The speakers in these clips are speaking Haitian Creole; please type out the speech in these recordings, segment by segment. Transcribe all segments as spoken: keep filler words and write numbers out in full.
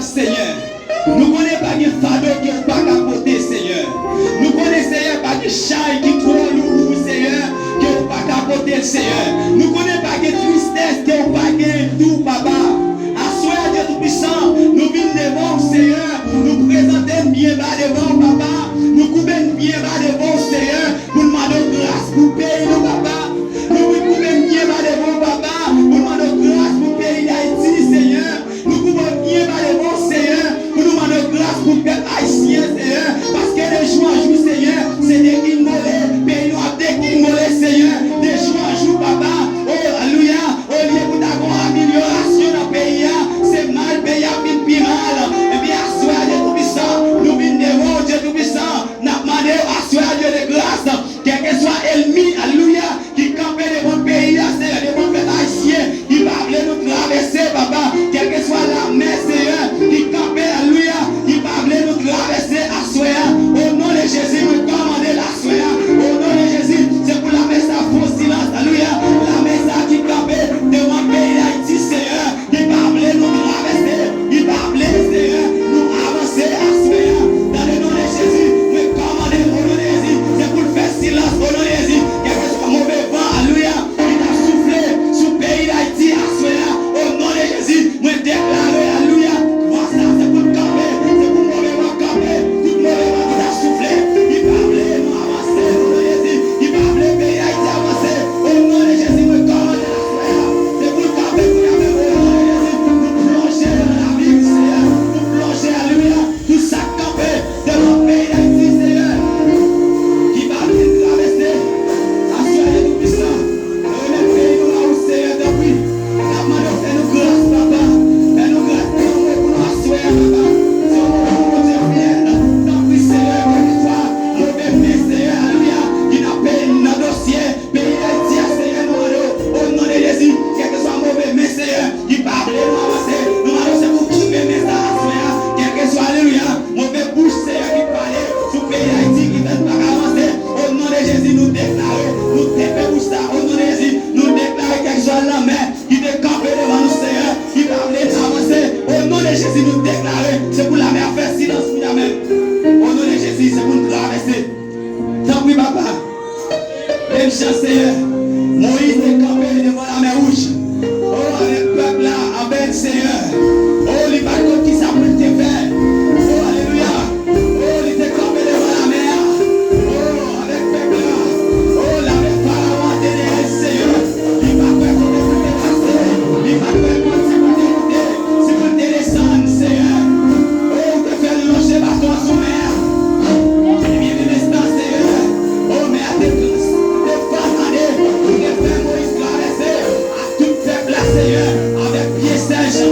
Senyè. Nou konnen pa gen fado ke w pa ka pote, Senyè. Nou konnen, Senyè, pa gen chay ki twò lou pou ou, Senyè, ke w pa ka pote l, Senyè. Nou konnen pa gen tristès ke w pa gen tou, Papa. Aswè a, Dye Toupisan, nou vin devan w, Senyè. Nou prezante n byen ba devan w, Papa. Nou koube n byen ba devan w, Senyè, pou n mande w gras pou peyi nou, Papa. Nou vin koube n byen ba devan w, Papa, pou n mande w gras pou peyi Dayiti, Senyè. Nou koube n byen ba devan w, Senyè, pou nou mande w gras pou pèp ayisyen, Senyè, paske de jou an jou, Senyè, se dekinmole, peyi nou ap dekinmole, Senyè, de jou an jou, Papa. O, alelouya, olye pou ta gen yon amelyorasyon nan peyi a, se mal peyi a vin pi mal. Ebyen, aswè a, Dye Toupisan, nou vin devan w, Dye Toupisan, n ap mande w, aswè a, Dye de gras, kèlkeswa ènmi, alelouya, ki kanpe devan peyi a, Senyè, devan pèp ayisyen, ki pa vle nou travèse, Papa. Kèlkeswa lame, Senyè, ki kanpe, alelouya, ki pa vle nou travèse aswè a. O non de Jezi, mwen kòmande l aswè a. O non de Jezi, se pou lame sa fè silans, alelouya. Lame sa ki kanpe devan peyi Dayiti, Senyè, ki pa vle nou travèse, ki pa vle, Senyè, nou avanse aswè a. Nan le non de Jezi, mwen kòmande l, o non de Jezi, se pou l fè silans, o non de Jezi. Kèlkeswa move van, alelouya, ki t ap soufle sou peyi Dayiti aswè a, o non de Jezi, mwen deklare, alelouya, van sa se pou l kanpe, se pou move van kanpe, tout move van ki t ap soufle, ki pa vle nou avanse, o non de Jezi, ki pa vle peyi Dayiti avanse, o non de Jezi, mwen kòmande l aswè a, se pou l kanpe kounye a menm, o non de Jezi, nou plonje nan lavim, Senyè, nou plonje, alelouya. Tout sa k kanpe devan peyi Dayiti, Senyè, ki pa vle n travèse. Aswè a, Dye Toupisan, nou remèt peyi nou ba ou, Senyè, tanpri. N ap mande w fè nou gras, Papa. Fè nou gras, fè yon mo pou nou aswè a, Papa. Se yon mo pou nou, Bondye fidèl. Tanpri, Senyè, kèlkeswa move men, Senyè, alelouya, ki nan peyi, nan dosye peyi Dayiti a, Senyè, nou mande w, o non de Jezi, kèlkeswa move men, Senyè, ki pa vle nou avanse, nou mande w se pou koupe men sa aswè a, kèlkeswa, alelouya, move bouch, Senyè, ki pale sou peyi Dayiti, ki fè n pa ka avanse, o non de Jezi, nou deklare, nou tepe bouch sa, o non de Jezi, nou deklare kèlkeswa lanmè ki te kanpe devan nou, Senyè, ki pa vle n avanse, o non de Jezi, nou deklare, se pou lame a fè silans kounye a menm. O non de Jezi, se pou n travèse. Tanpri, Papa. Menm jan, Senyè, Moyiz te kanpe devan Lamè Wouj. O, avèk pèp la, avè l, Senyè. O, li pa t konn kisa pou l te fè. O, alelouya. O, li te kanpe devan lamè a. O, avèk pèp la. O, lamè Farawon an te dèyè l, Senyè. Li pa t kwè kote pou l te pase. Li pa t kwè kote pou l te moute. Si pou l te desann, Senyè. O, ou te fè l lonje baton an sou mè a. Ebyen, menm enstan, Senyè, o, mè a te, te fè, tande, ou te fè Moyiz travèse ak tout pèp la, Senyè, avèk pye sèch. O,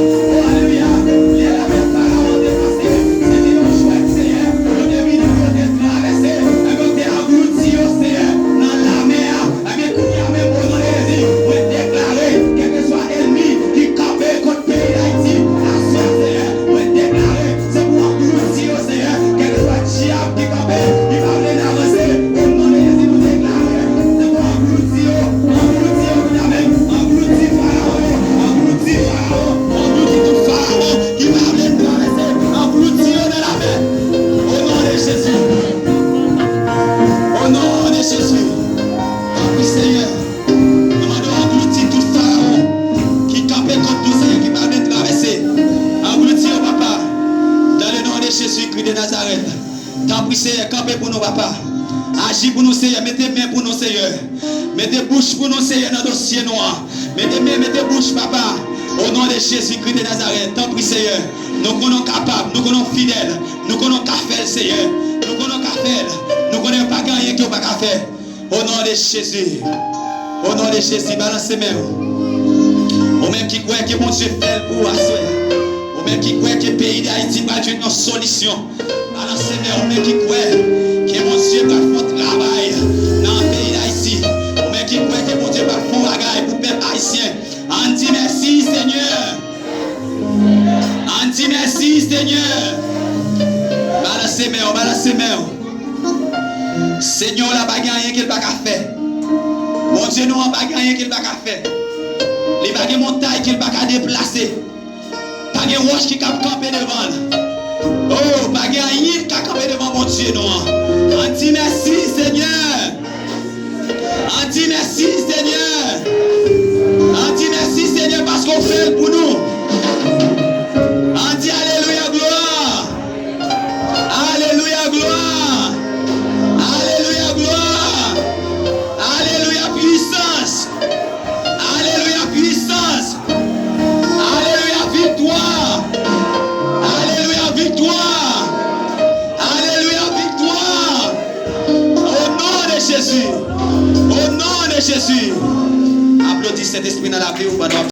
alelouya. Lè lamè Farawon te pase, se te yon jwèt, Senyè. Yo te vini, yo te travèse, ebyen, ou te anglouti yo, Senyè, nan lamè a. Ebyen, kounye a menm, o non de Jezi, mwen deklare, kèlkeswa ènmi ki kanpe kont peyi Dayiti, aswè a, Senyè, mwen deklare, se pou anglouti yo, Senyè, kèlkeswa dyab ki kanpe, ki pa vle n avanse, o non de Jezi, nou deklare, se pou anglouti yo, anglouti yo, kounye a menm, anglouti Farawon yo, anglouti Farawon, anglouti tout Farawon ki pa vle n travèse, anglouti yo nan lamè, o non de Jezi, o non de Jezi. Tanpri, Senyè, nou mande w anglouti tout Farawon ki kanpe kont nou, Senyè, ki pa vle n travèse. Anglouti yo, Papa, dans le nom de Jésus-Christ de Nazareth. Tanpri, Senyè, kanpe pou nou, Papa. Aji pou nou, Senyè. Mete men pou nou, Senyè. Mete bouch pou nou, Senyè, nan dosye nou an. Mete men, mete bouch, Papa. O non de Jezi Kris de Nazarèt, tanpri, Senyè. Nou konnen w kapab, nou konnen w fidèl. Nou konnen w ka fè l, Senyè. Nou konnen w ka fè l. Nou konnen pa gen anyen ke w pa ka fè. O non de Jezi. O non de Jezi, balanse men w. Ou menm ki kwè ke Bondye fè l pou ou aswè a. Ou menm ki kwè ke peyi Dayiti pral jwenn yon solisyon. Balanse men w, ou menm ki kwè ke Bondye pral fè yon travay nan peyi Dayiti. Ou menm ki kwè ke Bondye pral fè yon bagay pou pèp ayisyen. Ann di mèsi, Senyè. Ann di mèsi, Senyè. Balanse men w, balanse men w. Senyè w la pa gen anyen ke l pa ka fè. Bondye nou an pa gen anyen ke l pa ka fè. Li pa gen montay ke l pa ka deplase. Pa gen wòch ki kab kanpe devan l. Oh, pa gen anyen ki ka kanpe devan Bondye nou an. Ann di mèsi, Senyè. Ann di mèsi, Senyè. Ann di mèsi, Senyè, paske w fè l pou nou. Ann di alelouya, glwa. Alelouya, glwa. Alelouya, glwa. Alelouya, pwisans. Alelouya, pwisans. Alelouya, viktwa. Alelouya, viktwa. Alelouya, viktwa. O non de Jezi. O non de Jezi. Aplodi Sentespri nan lavi w pandan w ap